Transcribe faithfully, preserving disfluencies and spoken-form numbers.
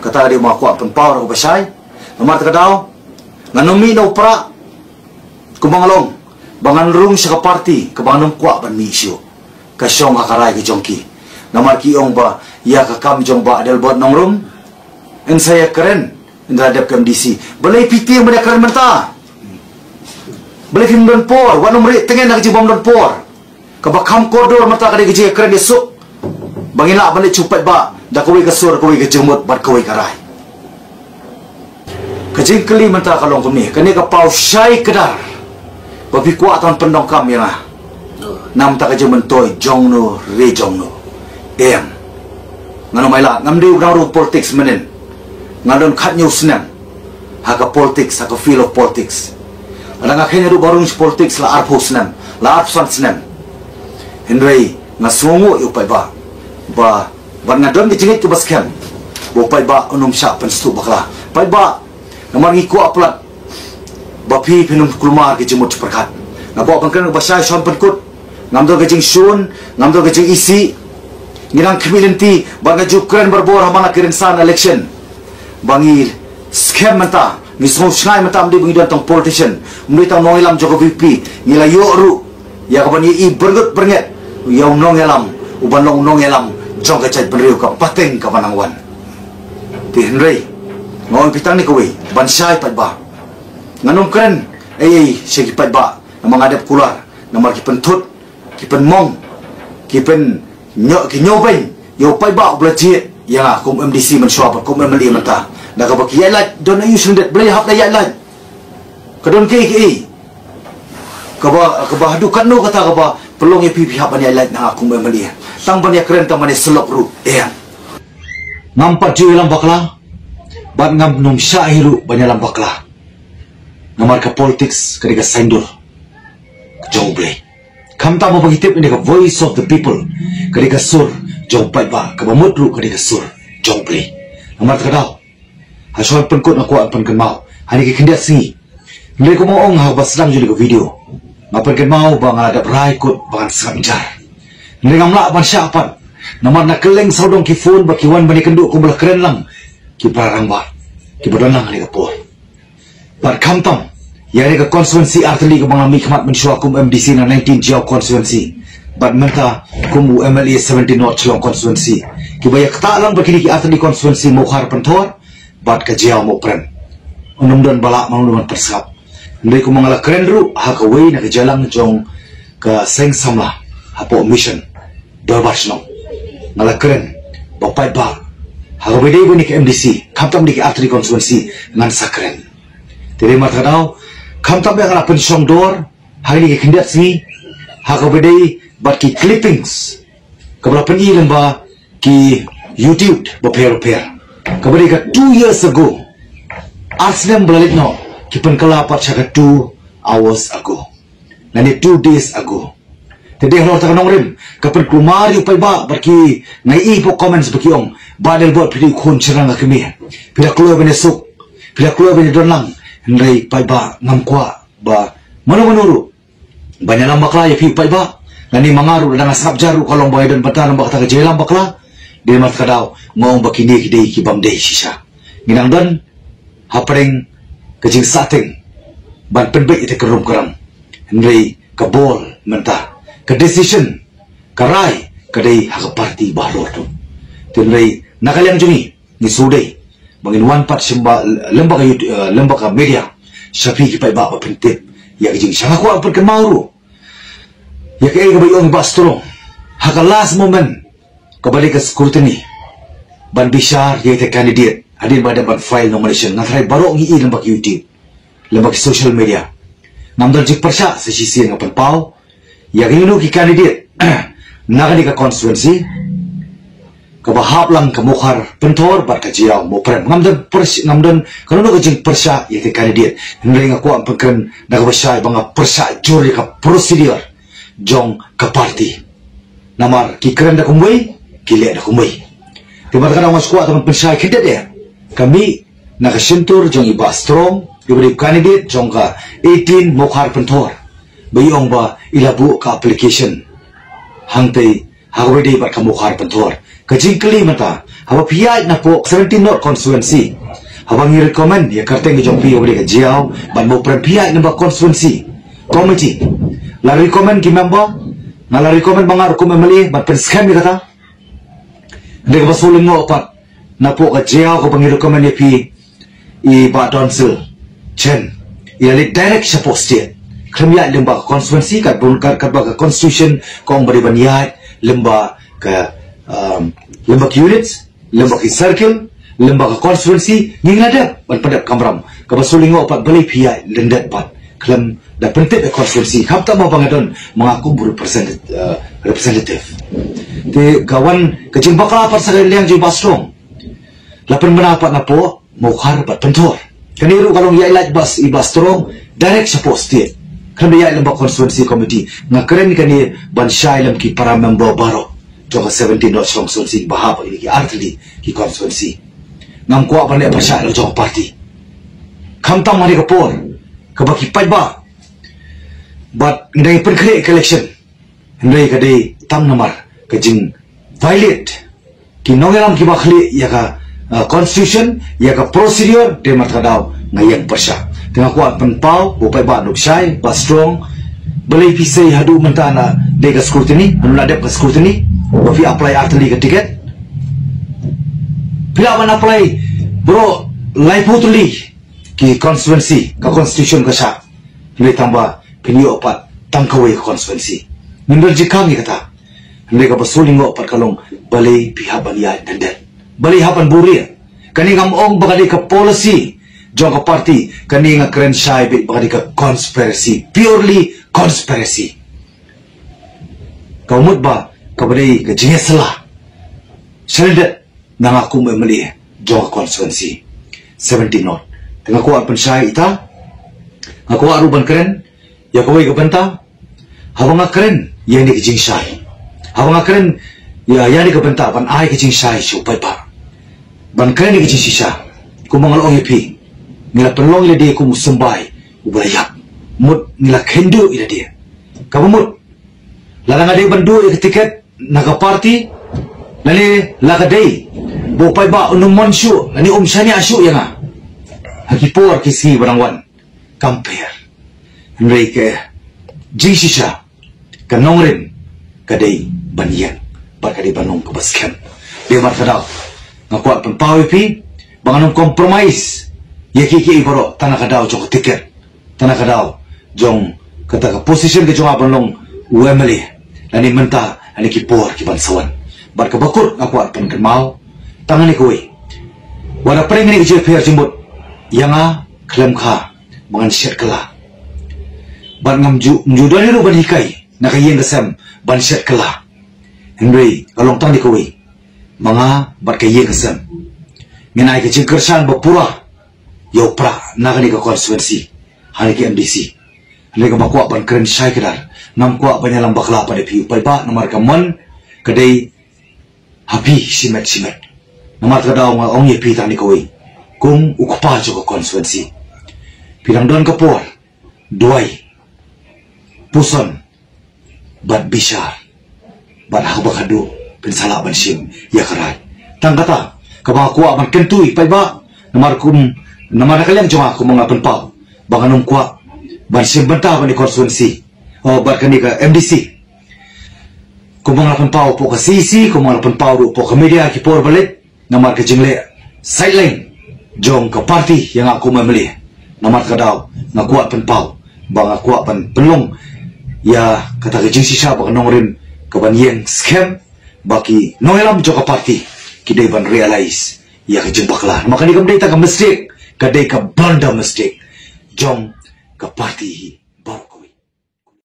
Kata ka dei ba nga kwah pynpaw da kaba shai. Namar kata ka daw ngan ym mih na u prah kumba nga long ba ngan rung sha ka party kaba ngan ym kwah ban mih shuh. Ka shong ha ka rai ka jong ki. Namar ki ong ba ïa ka kam jong Bah Adelbert Nongrum yn sa ïakren ynda la dep ka M D C. Balei phi tieng ban ïakren mynta? Balei phim don por? Wat nym rieh tngen ha ka jingbym don por. Kaba kham kordor mynta ka dei ka jingïakren ïasuk ba ngin lah ban leit sha u paidbah da kawei ka sur, kawei ka jingmut bad kawei ka rai. Ka jingkylli mynta ka long kumne, kane ka paw shai kdar ba phi kwah tang pyndonkam ïa nga na bynta ka jingmyntoi jong no re jong no. Em, ngan ym ailad, ngam dei u nongrung politics mynnin. Nga don khatñiew snem ha ka politics, ha ka field of politics. Lada nga kheiñ haduh ba rung sha politics la arphew snem, la arphew san snem. Hynrei nga sngewnguh ïa u paidbah ba, bad nga don ka jingngeit kaba skhem ba u paidbah un ym shah pynstuh bakla. Paidbah, namar ngi kwah palat ba phi phin ym kulmar ka jingmut jingpyrkhat. Nga kwah ban kren kaba shai, shon pynkut. Ngam don ka jingshun, ngam don ka jingisih. Ngi dang khmih lynti bad nga ju kren barabor ha man la ki rynsan election ba ngi skhem mynta, ngi sngew shngaiñ mynta, ym dei ba ngi don tang politician, ym dei tang nongïalam jong ka V P. Ngi la ïoh ruh ïa kaban ïohi byrngut byrnget ïa u nongïalam uban long u nongïalam jong ka jaitbynriew, ka pateng kaba nang wan. Te hynrei nga ong ïa phi tang kane kawei ban shai, paidbah. Ngan ym kren ei ei sha ki paidbah namar nga dep kular, namar ki pynthut, ki pynmong, ki pyn, ñiewbeiñ ïa u paidbah uba la jied ïa nga kum M D C mynshuwa bad kum M L A mynta. Da kaba ki ïaid lait, don aïu shu lyndet, balei hap da ïaid lait? Ka don kaei kaei kaba, kaba haduh katno kata kaba pynlong ïa phi, phi hap ban ïaid lait na nga kum M L A? Tang ban ïakren, tang ban ïasyllok ruh, em. Ngam pat ju ïalam bakla bad ngam nym shah hi ruh ban ïalam bakla. Namar ka politics ka dei ka saiñdur jong U Blei. Khamtam ba ngi tip, ine ka voice of the people ka dei ka sur jong u paidbah, kaba mut ruh ka dei ka sur jong U Blei. Namar kata ka daw, ha shwa pynkut nga kwah pynkynmaw ha kine ki khyndiat sngi. Hynrei kumba ong ha kaba sdang jong ka video, nga pynkynmaw ba nga la dep rai kut ba ngan sngap jar. Hynrei ngam lah ban shah pat namar na kylleng sawdong ki phone ba ki wan ban ïakynduh kumba la kren lang ki para rangbah kiba don lang ha kane ka por. Bad khamtam ïa kane ka constituency artylli kaba nga la mihkhmat mynshuwa kum M D C na nineteen Jaïaw constituency, bad mynta kum u M L A seventeen North Shillong constituency, kiba ïa ktah lang bad kine ki artylli constituency, Mawkhar Pynthor bad ka Jaïaw Mawprem. Un ym don ba lah, ma un ym don ba pynsngap. Hynrei kumba nga la kren ruh ha kawei na ka jingïalang jong ka seng samla hapoh Mission Dorbar Shnong, nga la kren ba paidbah, ha kaba ïadei bad kane ka M D C, khamtam kine ki artylli constituency, ngan sa kren. Te dei namar kata ka daw, khamtam ba nga la pynshong dor ha kine ki khyndiat sngi ha kaba ïadei bad ki clippings kaba la pyni lyngba ki YouTube bapher bapher, kaba dei ka two years ago. Ar snem ba la leit noh ki pynkylla pat sha ka two hours ago lane two days ago. Te dei halor kata ka nongrim ka pynkulmar ïa u paidbah bad ki, nga ïohi hapoh comments ba ki ong, Bah Adelbert, phi dei u khun shynrang ka kmie, phi da kloi ban ïasuk, phi da kloi ban ïadon lang. Hynrei paidbah, ngam kwah ba mano mano ruh ban ïalam bakla ïa phi u paidbah. Lane ma nga ruh, lada nga sngap jar ruh, ka long ba nga don bynta namar kata ka jingïalam bakla. Dei namar kata ka daw nga ong ba kine ki dei ki bym dei shisha. Ngi dang don hapdeng ka jingsahteng ban pynbeit ïa kata ka rum ka ram. Hynrei ka bor mynta, ka decision, ka rai ka dei ha ka party bahalor tu. Te hynrei na ka liang jong ngi, ngi shu dei ba ngin wan pat sha ba, lem bad ka youth, eh, lem bad ka media, sha phi ki paidbah ba phin tip ïa ka jing, sha nga kwah pynkynmaw ruh ïa kaei kaba ong i Bah Strong ha ka last moment, kaba dei ka scrutiny ban bishar ïa ite candidate hadien ba dep ban file nomination. Nga tharai baroh ngi i lem bad ka YouTube, lem bad ka social media. Ngam don jingpyrshah, sa shisien nga pynpaw ïa kino kino ki candidate na kane ka constituency kaba hap lang, ka Mawkhar Pynthor bad ka Jaïaw Mawprem. Ngam don pyrsh-, ngam don kano kano ka jingpyrshah ïa ite candidate. Hynrei nga kwah pynkren da kaba shai ba nga pyrshah jur ïa ka procedure jong ka party. Namar ki kren da kumwei, ki leh da kumwei. Te bad kata nga shu kwah tang ban pynshai khyndiat ïa ka mih na ka shyntur jong i Bah Strong, iba dei u candidate jong ka eighteen Mawkhar Pynthor, ba i ong ba i la buh ka application hangtei ha kaba ïadei bad ka Mawkhar Pynthor. Ka jingkylli mynta, Haba phi ïaid napoh seventeen North constituency, haba ngi recommend ïa ka kyrteng ka jong phi ïa u dei ka Jaïaw, ban mo pren phi ïaid lyngba constituency committee. La recommend ki member, nga la recommend ba nga ruh kum M L A ban pynskhem ïa kata. Hynrei kaba shu lyngngoh pat napoh ka Jaïaw kaba ngi recommend ïa phi, i Bah Donsil Chen, i la leit direct shapoh state. Khlem ïaid lyngba ka constituency, kat bun kat, katba ka constitution ka ong ba dei ban ïaid lyngba ka, um, lyngba ka unit, lyngba ka circle, lyngba ka constituency, ngi la dep ban pyndep kamram. Kaba shu lyngngoh pat balei phi ïaid lyndet pat khlem da pyntip ïa constituency. Khamtam ba nga don ma nga kum u represent-, uh, representative. Te ka wan ka jingbakla pat sa ka liang jong Bah Strong. La pynbna pat napoh Mawkhar bad Pynthor. Kane ruh ka long ïaid lait bas i Bah Strong direct shapoh state. Khlem da ïaid lyngba constituency committee. Nga kren kane ban shai lem ki para member baroh jong ka seventeen North constituency ba hap ïa ki artylli ki constituency. Ngam kwah ban leh pyrshah la jong ka party. Khamtam ha kane ka por kaba ki paidbah bad ngi dang pynkhreh ka election. Hynrei ka dei tang namar ka jing violate ki nongïalam kiba khlieh ïa ka, uh, constitution, ïa ka procedure, te namar kata ka daw nga ïeng pyrshah. Te nga kwah pynpaw, u paidbah, nukshai, Bah Strong, balei phi sei haduh mynta na dei ka scrutiny, hanu la dep ka scrutiny, ba phi apply artylli ka ticket. Phi lah ban apply baroh laiphew tylli ki constituency, ka constitution ka shah. Hynrei tang ba phin ïoh pat tang kawei ka constituency. Ngim don jingkhang ïa kata. Hynrei kaba shu lyngngoh pat ka long balei phi hap ban ïaid lyndet. Balei hap ban buhrieh. Kane ngam ong ba ka dei ka policy jong ka party. Kane nga kren shai beit ba ka dei ka conspiracy. Purely conspiracy. Ka mut ba kaba dei ka jingïasylla sha lyndet na nga kum u M L A jong ka constituency seventeen North. Te nga kwah pynshai ïa kata. Nga kwah ruh ban kren ïa kawei ka bynta. Haba nga kren ïa kane ka jingshai, haba nga kren ïa, ïa kane ka bynta ban ai ka jingshai sha u paidbah, ban kren ïa ka jingshisha, kumba nga la ong ïa phi, ngi la pynlong ïa lade kum u symbai uba la ïap. Mut ngi la kheiñ duh ïa lade. Kaba mut, lada nga dei ban duh ïa ka ticket na ka party, lane la ka dei ba u paidbah un ym mon shuh lane um shaniah shuh ïa nga ha ki por ki sngi ba dang wan, kam pher. Hynrei ka jingshisha, ka nongrim, ka dei ban ïeng bad ka dei ban long kaba skhem. Dei namar kata ka daw nga kwah pynpaw ïa phi ba ngan ym compromise ïa kiei kiei baroh tang na ka daw jong ka ticket, tang na ka daw jong kata ka position ka jong nga ban long u M L A, lane mynta lane ki por ki ban sa wan. Bad kaba kut nga kwah pynkynmaw tang kane kawei. Wat la pyrshah kane ka jingpher jingmut ïa nga, khlem kha ba ngan shet kylla. Bad ngam ju, ngam ju don ruh ban hikai na ka ïing ka sem ban shet kylla. Hynrei ka long tang kane kawei, ma nga bad ka ïing ka sem ngin ai ka jingkyrshan ba pura ïa u prah na kane ka constituency ha kane ka M D C. Hynrei kaba kwah ban kren shai kdar, ngam kwah ban ïalam bakla pat ïa phi u paidbah namar ka mon ka dei ha phi shimet shimet. Namar kata ka daw nga ong ïa phi tang kane kawei, kum u kpa jong ka constituency, phi dang don ka por duwai, puson bad bishar, bad ha kaba khadduh phin sa lah ban shim ïa ka rai. Tang kata kaba nga kwah ban kyntu ïa u paidbah, namar kum, namar na ka liang jong nga kum nga pynpaw ba ngan ym kwah ban shim bynta bad kane ka constituency, oh, bad kane ka M D C. Kum nga pynpaw hapoh ka C E C, kum nga pynpaw ruh hapoh ka media ki por ba leit, namar ka jingleh sideline jong ka party ïa nga kum M L A. Namar kata ka daw nga kwah pynpaw ba nga kwah ban pynlong ïa kata ka jingshisha ba ka nongrim ka ban ïeng skhem, ba ki nongïalam jong ka party ki dei ban realize ïa ka jingbakla. Namar kane kam dei tang ka mistake, ka dei ka blunder mistake jong ka party hi.